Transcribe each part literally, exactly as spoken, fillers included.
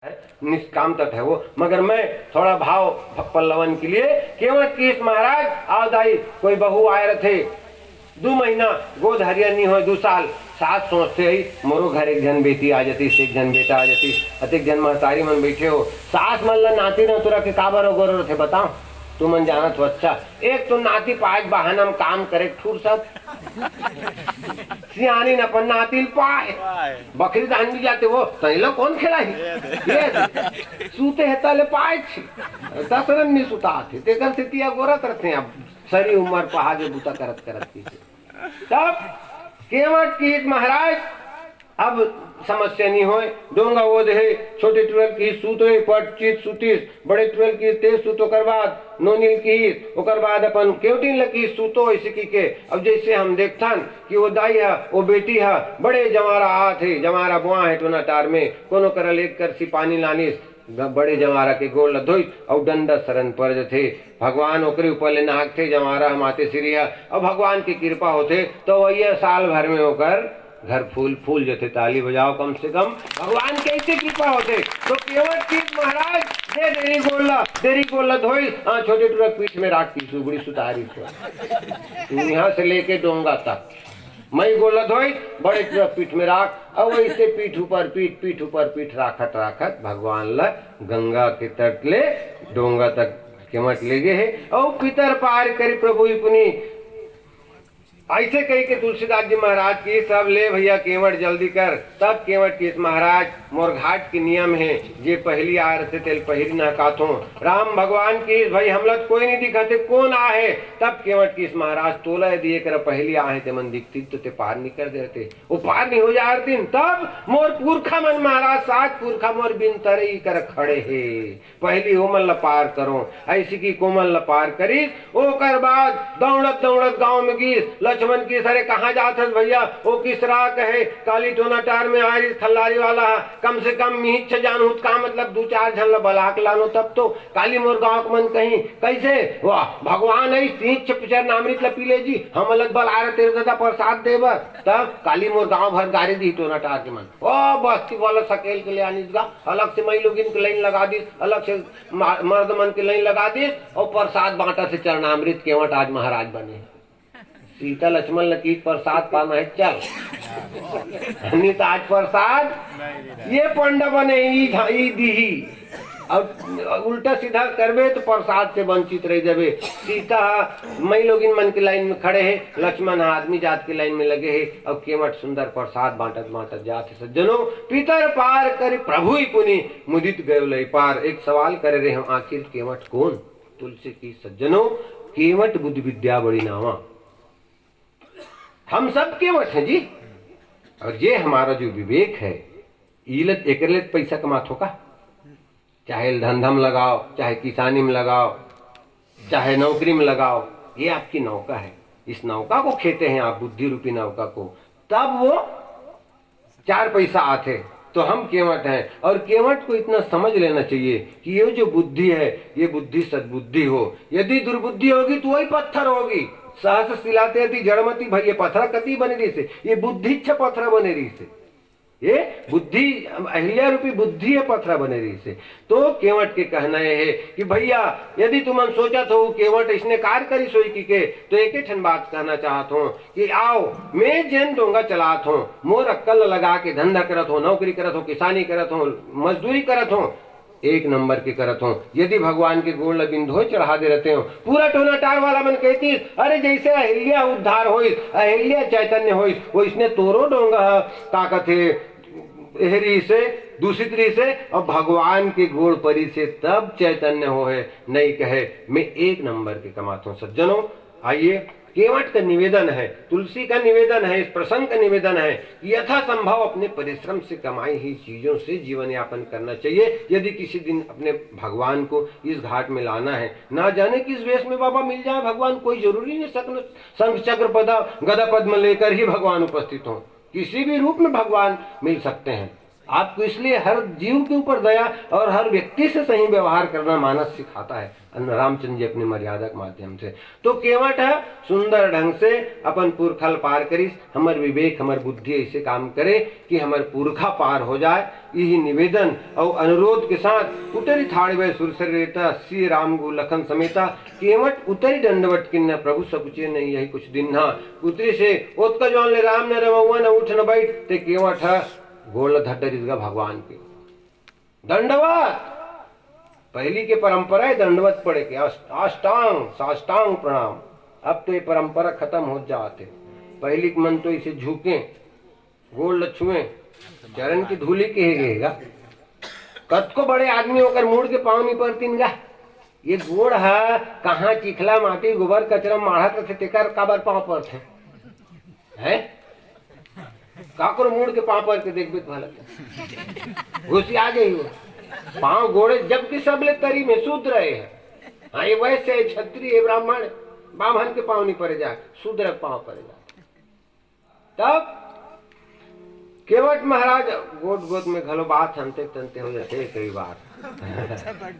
निष्काम तट है वो, मगर मैं थोड़ा भाव पल्लवन के लिए। केवट किहिस महाराज, आओ दाई, कोई बहू आए रथे, दू महीना गोद हरिया नी होय, दू साल। सास सोचथे ही, मोरो घर एक झन बेटी आ जाती, एक झन बेटा आ जाती, अतेक झन महतारी मन बैठे हो, सास मन ला नाती नतुरा के काबर अगोर रथे बताओ, तुमन जानत हो अच्छा। एक तो नाती पाए बहाना म काम करे फुरसत, सियानी न अपन नाती ल पाए, बकरी दान भी जाते वो, तैला कौन खिलाई? ये दे। सूते है तले पाए छी, दस रन नहीं सुता थे, तेकर से तिया गोरा करते हैं अब, सरी उम्र पहागे बूता करत करत की। तब केवट किहिस महाराज, अब समस्या नहीं होय। डोंगा वो दे, छोटे टुरल किहिस सूतो, पट चित सुतिस, बड़े टुरल किहिस तेज सूतो कर बाद, नोनिल किहिस, ओकर बाद अपन केवटिन ल किहिस सूतो, ऐसे की के। अब जैसे हम देखथन कि वो दाई ह, वो बेटी ह, बड़े जवारा आत हे, जवारा बुआ हे टोना टार में, कोनो करा लेग कर सिपानी लानिस, ग-, बड़े जवारा के गोड़ ल धोइस, अउ डंडा सरन पर जथे। भगवान ओकरे ऊपर ले नाहकथे, जवारा ह माते सिरी ह, अउ भगवान के कृपा होथे, तो वही साल भर में ओकर घर फूल फूल जथे। ताली बजाओ कम से कम, भगवान कैसे कृपा होथे। तो केवट किहिस महाराज, दे देरी गोड़ ल, देरी गोड़ ल धोइस, हाँ, छोटे टुरक पीठ में राख की सुगड़ी सुतारी थो। यहाँ से लेके डोंगा तक मई गोड़ ल धोइस, बड़े टुरक पीठ में राख, अउ ऐसे पीठ ऊपर पीठ, पीठ ऊपर पीठ राखत राखत भगवान ल गंगा के तट ले डोंगा तक केवट ले गे हे। अउ पितर पार करी प्रभु ही पुनि, ऐसे कही के तुलसीदास जी महाराज की सब ले भैया केवट जल्दी कर। तब केवट किहिस महाराज, मोर घाट के नियम हे, जे पहली आ रथे तेल पहिली नहकाथों। राम भगवान किहिस भाई, हमला तो कोई नहीं दिखत हे, कौन आहे? तब केवट किहिस महाराज, तोला यदि एक पहली आहे ते मन दिखती तो ते पार नहीं कर देते, वो पार नहीं हो जा रही। तब मोर पुरखा मन महाराज, सात पुरखा मोर बिन तरई कर खड़े हे। पहली ओमन ल पार करो, ऐसी की कोमन ल पार करिस। ओकर बाद दौड़त दौड़त गांव में गिस, लक्ष्मण किहिस, अरे कहाँ जात हस भैया? ओ किसरा कहे, काली टोना टार में आ रही खल्लारी वाला, कम से कम मिहिच जानहूत का मतलब दू चार झन ल बलाक लानो तब तो। काली मोर गांव के मन कहीं, कैसे? वाह, भगवान है, तीन चरनामृत ल पी ले जी, हम अलग बला रहे तेरे दादा प्रसाद देबर। तब काली मोर गांव भर गारी दी टोना टार के मन। ओ बस्ती वाला सकेल के ले आनिस गा, अलग से मई लोगिन के लाइन लगा दिस, अलग से मा-, मर्द मन के लाइन लगा दिस, और प्रसाद बांटा से चरणामृत केवट आज महाराज बने। सीता लक्ष्मण ल किहिस प्रसाद पाना है, चल। नहीं तो आज प्रसाद ये पंडा बने, ई झा-, ई दीही। अब उल्टा सीधा करबे तो प्रसाद से वंचित रह जाबे। सीता ह मई लोगिन मन के लाइन में खड़े हे, लक्ष्मण ह आदमी जात के लाइन में लगे हे, और केवट सुंदर प्रसाद बांटत बांटत जात हे। सज्जनों, पितर पार करी प्रभु ही पुनि, मुदित गयो लई पार। एक सवाल करे रहे हम, आखिर केवट कौन? तुलसी की सज्जनों, केवट बुद्धि विद्या बड़ी नावा। हम सब केवट हैं जी। और ये हमारा जो विवेक है, ई ल एकर ले पैसा कमात हो का? चाहे धंधा में लगाओ, चाहे किसानी में लगाओ, चाहे नौकरी में लगाओ, ये आपकी नौका है। इस नौका को खेते हैं आप, बुद्धि रूपी नौका को, तब वो चार पैसा आते। तो हम केवट हैं, और केवट को इतना समझ लेना चाहिए कि ये जो बुद्धि है, ये बुद्धि सद्बुद्धि हो। यदि दुर्बुद्धि होगी तो वही पत्थर होगी। सहस शिलाते अति जड़मति भई, ये पत्थर कति बने रही से, ये बुद्धि इच्छा पत्थर बने रही से। ये बुद्धि, अहिल्या रूपी बुद्धि है, पथरा बने रही से। तो केवट के कहना ये है कि भैया, यदि तुमन सोचत हो केवट इसने कार करी सोई की के, तो एक ही ठन बात कहना चाहत हो कि आओ, मैं जेन डोंगा चलात हो, मोर अक्कल लगा के धंधा करत हो, नौकरी करत हो, किसानी करत हो, मजदूरी करत हो, एक नंबर के करत हो। यदि भगवान के गोड़ ल बिंदो चढ़ा दे रहते हो, पूरा टोना टार वाला मन कहतीस, अरे जैसे अहिल्या उद्धार होइस, अहिल्या चैतन्य होइस, वैसने तोरो डोंगा ह, का कथे, एहरी से, दूषित रही से, और भगवान के गोड़ परी से तब चैतन्य हो है, नहीं कहे, मैं एक नंबर के कमाता हूँ। सज्जनों, आइए, केवट का निवेदन है, तुलसी का निवेदन है, इस प्रसंग का निवेदन है, यथासंभव अपने परिश्रम से कमाई हुई चीजों से जीवन यापन करना चाहिए। यदि किसी दिन अपने भगवान को इस घाट में लाना है, ना जाने किस वेश में बाबा मिल जाए भगवान, कोई जरूरी नहीं सकन-, शंख चक्र पदा गदा पद्म लेकर ही भगवान उपस्थित हो, किसी भी रूप में भगवान मिल सकते हैं। आपको इसलिए हर जीव के ऊपर दया और हर व्यक्ति से सही व्यवहार करना मानस सिखाता है रामचंद्र जी अपनी मर्यादा के माध्यम से। तो केवट ह सुंदर ढंग से अपन पुरखा ल पार करिस। हमर विवेक, हमर बुद्धि ऐसे काम करे कि हमर पुरखा पार हो जाए। यही निवेदन और अनुरोध के साथ उतरी थाड़वे सुरसर रेता, सिय राम गु लखन समेता। केवट उतरी दंडवत किन्ना, प्रभु सकुचे नहीं यही कुछ दिन ना। उतरी से ओतका जौन ले राम न रमौआ न उठ न बैठ, ते केवट ह गोड़ ल धर डरिस गा भगवान के। दंडवत, पहली के परंपरा है दंडवत पड़े के, अष्ट-, अष्टांग, साष्टांग प्रणाम। अब तो ये परंपरा खत्म होत जात हे। पहली के मन तो इसे झुके, गोड़ ल छुए, चरण की धूली के हे गा। कतको बड़े आदमी होकर मुड़ के पाँव नहीं परतिन गा। ये गोड़ ह कहाँ चिखला, माटी, गोबर, कचरा माढ़त रथे, तेकर काबर पाँव परथे? हैं? काकरो मुड़ के पाँव पर के देखबे त भला घुसिया जाही वो। पाँव गोड़े, जबकि सबले तरी में शूद्र हे। हाँ, ये वैश्य हे, क्षत्रिय हे, ब्राह्मण हे, बाम्हन के पाँव नहीं परे जाए, शूद्र के पाँव परे जाए। तब केवट महाराज गोद गोद में घलो बात हंते तंते हो जाथे कई बार।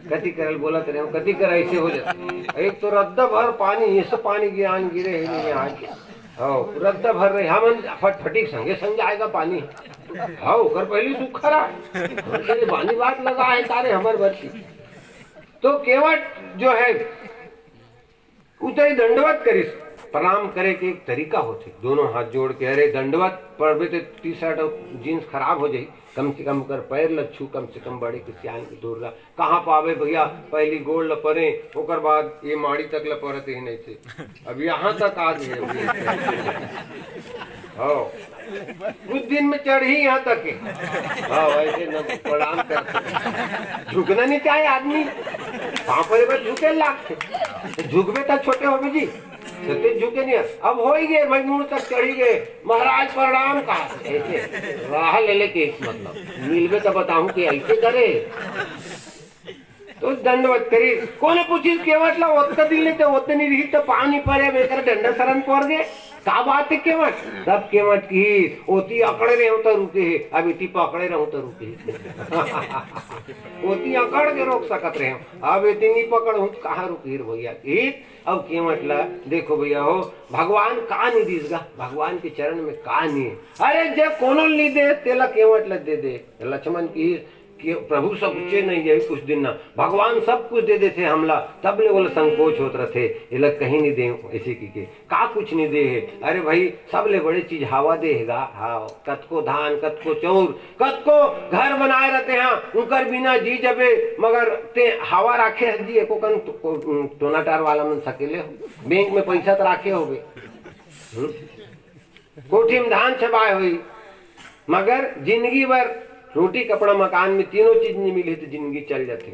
कति करल बोलत रहे, कति कर ऐसे हो जाथे। एक तो रद्दा भर पानी, ये सब पानी गिरान गिरे हे नहीं आज। हो, रद्दा भर रहे, हमन फटफटी संगे संग जाएगा पानी। हो, ओकर पहली सुखरा। हमन के पानी बात लगा है तारे हमर बरसी। तो केवट जो है, उतरी दंडवत करिस। प्रणाम करे के एक तरीका होथे, दोनों हाथ जोड़ के। अरे दंडवत पड़बे ते टी शर्ट और जींस खराब हो जाही, कम से कम कर पैर ल छू, कम से कम बड़े के सियान के दूर ला। कहाँ पावे भैया, पहली गोड़ ल परे, ओकर बाद ये माड़ी तक ल परत ही नहीं थे। अब यहाँ तक आ गए अभी। हो, कुछ दिन में चढ़ी यहाँ तक है। हाँ, वैसे न प्रणाम कर, झुकना नहीं चाहे आदमी, पाँव परे बस झुके लागथे। तो झुकबे तो छोटे होबे जी, सत्य झुके नहीं। अब हो ही गए, मैं मुड़ तक चढ़ी गए, महाराज प्रणाम कहा ऐसे। राह ले लेके एक मतलब मिलबे तो बताऊं कि ऐसे करे। तो दंडवत करी, कोने पूछिस केवट ला, ओतका दिन ले ते ओतनी रही तो पानी परे, बेकर डंडा सरन पर गए। का बात है केवट? तब केवट की, ओती अकड़े रहे तो रुके है, अब इति पकड़े रहो तो रुके है। ओती अकड़ के रोक सकत रहे, अब इतनी पकड़ हूँ कहाँ रुकी रे भैया की? अब केवट ला, देखो भैया हो, भगवान का नहीं दीस गा, भगवान के चरण में का नहीं है। अरे जे कोनो नहीं दे, तेला केवट ला दे दे। लक्ष्मण की कि प्रभु सब कुछ नहीं, यही कुछ दिन ना, भगवान सब कुछ दे देथे हमला, तब ले ओला संकोच होत रथे, एला कहीं नहीं दे, ऐसे की के का कुछ नहीं दे है। अरे भाई, सबले बड़े चीज हवा दे है गा। हाँ, कतको धान, कतको चाउर, कतको घर बनाए रहते हैं, उनकर बिना जी जबे, मगर ते हवा राखे है जी, एको कन तो, को-, टोना टार वाला मन सकेले हो, बैंक में पैसा तो राखे होबे, हम्म? कोठी में धान छबाए होई, मगर जिंदगी भर रोटी, कपड़ा, मकान में तीनों चीज नहीं मिली तो जिंदगी चल जाथे।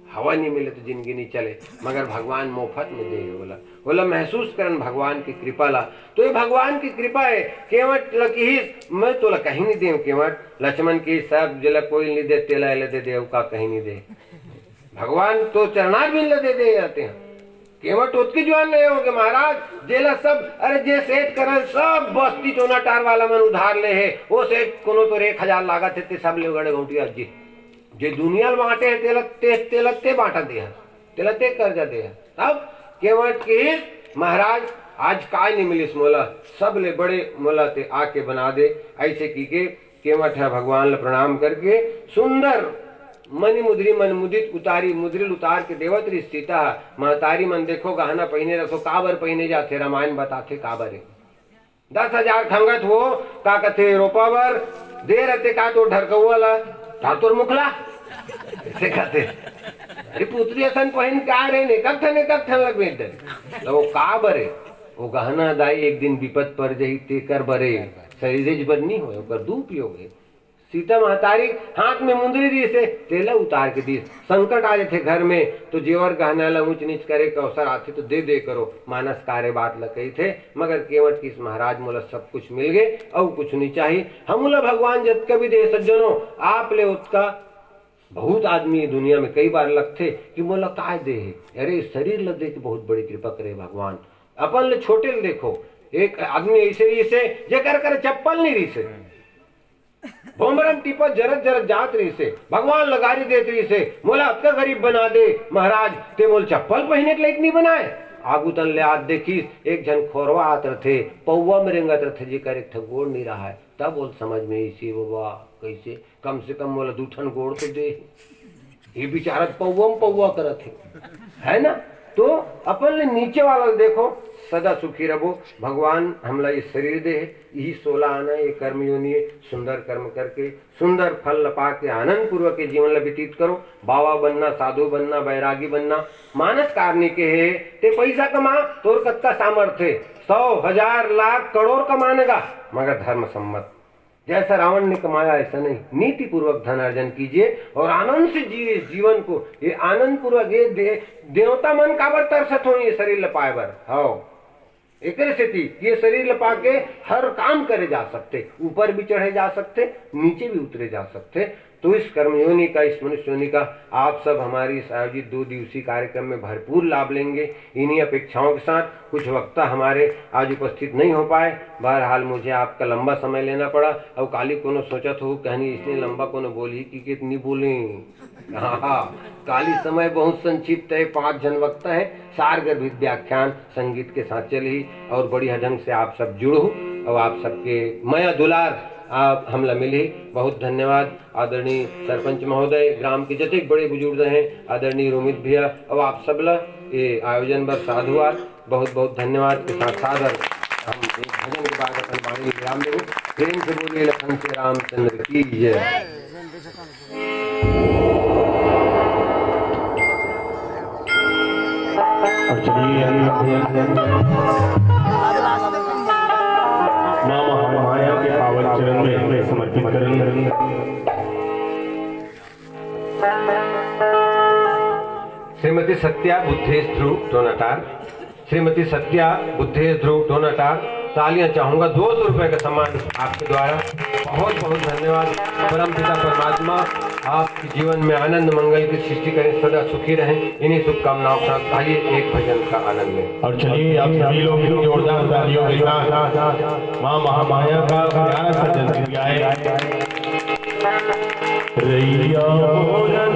हवा नहीं मिले तो जिंदगी नहीं चले, मगर भगवान मोफत में दे हे ओला। ओला महसूस करन भगवान की कृपा ला। तो ये भगवान की कृपा है। केवट ल किहिस, मैं तोला कहीं नहीं देव केवट। लक्ष्मण की सब जेला कोई नहीं दे, तेला एला दे दे, का कहीं नहीं दे। भगवान तो चरणार बिन ल दे दे जाते हैं। केवट ओतके जुआन नहीं होगे महाराज, जेला सब, अरे जे सेठ करन सब बस्ती टोना टार वाला मन उधार ले है, वो सेठ कोनो तो एक हजार लागत है, ते सब ले गड़े गौटिया जी। जे दुनिया ल बांटे है, तेला ते, तेला ते बांटा दे है, तेला ते कर्जा दे है। तब केवट की महाराज आज काय नहीं मिलिस मोला, सब ले बड़े मोला ते आके बना दे, ऐसे की के केवट ह भगवान ल प्रणाम करके सुंदर मणि मुद्री मन मुदित उतारी, मुद्री ल उतार के देवत रहिस सीता ह। महतारी मन देखो गहना पहिने रखो, काबर पहिने जाथे, रामायण बताथे काबर हे। दस हजार खंगत हो, का कथे रोपा बर, दे रहते का तोर ढरकौआ ला, का तोर मुखला? ऐसे कहते। अरे पुत्री असन पहिन के आ रहे ने, कब ठन, कब ठन लग बेच दे। तो वो का बरे, वो गहना दाई एक दिन विपत पर जही, तेकर बरे, शरीर बर नहीं होए, ओकर दुरुपयोग है। सीता महतारी हाथ में मुंदरी दिस हे, तेला उतार के दिस। संकट आ जाथे घर में, तो जेवर गहना ला ऊंच नीच करे के अवसर आथे, तो दे दे करो, मानस कार्य बात ला कही थे। मगर केवट किस महाराज मोला सब कुछ मिल गए, अउ कुछ नहीं चाहिए। हमला भगवान जतका भी दे सज्जनों, आप ले ओतका। बहुत आदमी ये दुनिया में कई बार लगथे कि मोला काय दे हे। अरे, शरीर ला दे के बहुत बड़ी कृपा करे भगवान। अपन ले छोटे ले देखो, एक आदमी ऐसे रहिस हे, जेकर कर चप्पल नहीं रहिस हे। भोमरम टीपा जरत जरत जात रहिसे, भगवान ल गारी देत रहिसे, "मोला अतका गरीब बना दे महाराज, ते मोल चप्पल पहिने के लायक नहीं बनाए।" आगू तन ले आत देखिस, एक झन खोरवा आत रथे, पौवा में रेंगत रथे, जेकर एक ठक गोड़ नहीं रहाय। तब ओल समझ में आइस, "ए बाबा, कइसे? कम से कम मोला दू ठन गोड़ तो दे।" ये बेचारा पौवा में पौवा करत हे, है ना? तो अपन ले नीचे वाला ल देखो, सदा सुखी रहो। भगवान हमला ये शरीर दे हे, यही सोलह आना, ये कर्म योनि हे, सुंदर कर्म करके सुंदर फल ल पा के आनंद पूर्वक ये जीवन ल व्यतीत करो। बाबा बनना, साधु बनना, बैरागी बनना, मानस कारणी के हे, ते पैसा कमा, तोर कतका सामर्थ्य हे, सौ, हजार, लाख, करोड़ कमाने का, मगर धर्म सम्मत। जैसा रावण ने कमाया ऐसा नहीं, नीति पूर्वक धन अर्जन कीजिए और आनंद से जिए इस जीवन को। ये आनंद पूर्वक, ये दे, देवता मन काबर तरसत हो ये शरीर ल पाए बर? हव, एकरे सेती ये शरीर ल पाके हर काम करे जा सकथे, ऊपर भी चढ़े जा सकथे, नीचे भी उतरे जा सकथे। तो इस कर्मयोनि का, इस मनुष्य योनि का आप सब हमारी इस आयोजित दो दिवसीय कार्यक्रम में भरपूर लाभ लेंगे। इन्हीं अपेक्षाओं के साथ कुछ वक्ता हमारे आज उपस्थित नहीं हो पाए। बहरहाल, मुझे आपका लंबा समय लेना पड़ा। और काली कोनो सोचत हो, कहनी इसने लंबा कोनो बोली कि कितनी बोली। हाँ, काली समय बहुत संक्षिप्त है, पांच जन वक्ता है, सार गर्भित व्याख्यान संगीत के साथ चलही और बढ़िया ढंग से आप सब जुड़हू और आप सबके मया दुलार आप हमला मिलही। बहुत धन्यवाद आदरणीय सरपंच महोदय, ग्राम के जतेक बड़े बुजुर्ग हैं, आदरणीय रोमित भैया और आप सबला ये आयोजन बर साधुवाद, बहुत बहुत धन्यवाद के साथ सादर हम एक भजन के बाद अपन वाणी विराम देबो। प्रेम से बोलिए लखन से रामचंद्र की जय। और चलिए, माँ महामाया के पावन चरण में समर्पित करेंगे। श्रीमती सत्या बुद्धेश ध्रुव दोनाटार। श्रीमती सत्या बुद्धेश ध्रुव दोनाटार, तालियां चाहूंगा, दो सौ रुपए का सम्मान आपके द्वारा। बहुत बहुत धन्यवाद। परमपिता परमात्मा आपके जीवन में आनंद मंगल की सृष्टि करें, सदा सुखी रहें। इन्हीं शुभकामनाओं के साथ आइए एक भजन का आनंद लें। और चलिए, आप सभी लोग भी जोरदार तालियों के साथ माँ महामाया का प्यारा सा जन्म गाएं। रैया मोर